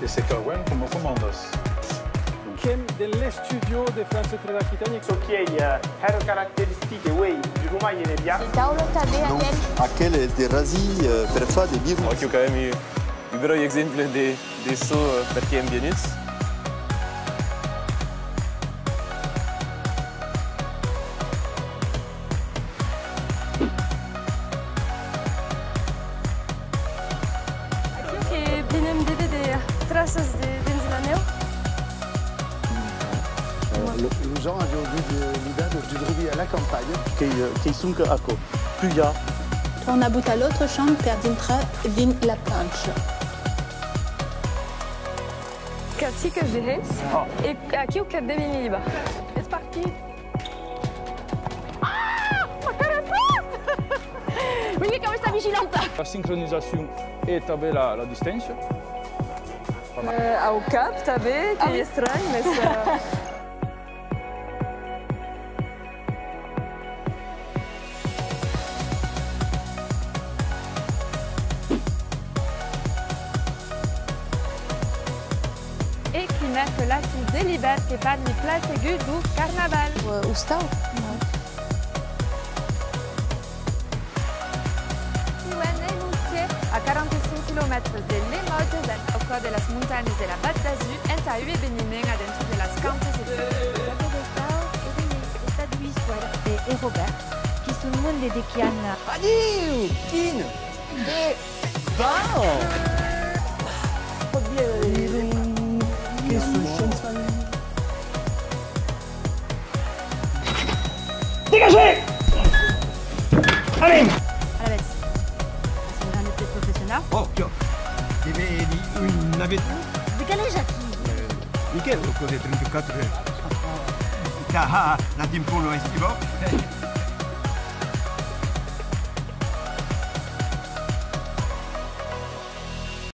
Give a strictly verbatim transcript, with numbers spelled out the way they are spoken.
E se cau ben, que m'o comandas. Qu'èm dens l'estudi de France Tres Aquitània. Çò qui ei, eh, hèra caracteristic, uei, deu roman Geneviève. De taula tanben, aquel. Aquel es de rasim, eh, per far de birrons. Aquiu qu'avem un, un brèu exemple de, de çò, eh, per qué èm vienuts. Aquiu que venem de véder traças de, dens la nèu. Euh, lo, los ans avián agut, euh, l'idèa de, de drobir a la campanha. Qu'ei, euh, qu'ei sonque aquò. Plujar. Tornar botar l'autre champ per dintrar dins la plancha. Qu'a chicas de hens, e aquiu qu'a de vin libar. Es partit. Ah! Ma carapata! Veni que m'està vigilant! La sincronizacion e tanben la, la distància. Euh, au cap, tanben, qu'ei estranh, mes, euh, E qui mèrca la fin de l'ivèrn que parli plan segur deu carnaval. Euh, ostau. Siuèm Lemostier, a quaranta-cinc quilomètres de Lemòtges, au còr de las montanhas de la Val d'Azur, entà un eveniment a dentre de las cantas e de... Jacques Estau e de Estadu Histoire e, e Robert, qui son monde de qui an... Adiu! Quin? E va! Que son chens familha. Dégagez! Allez! Alavetz, es un grand de professionau. Oh, tiens. E ben, un navèth. De qual age aquí? Euh, Miquel, au còr de trenta-quatre. Ah, ah, la timpona estiva.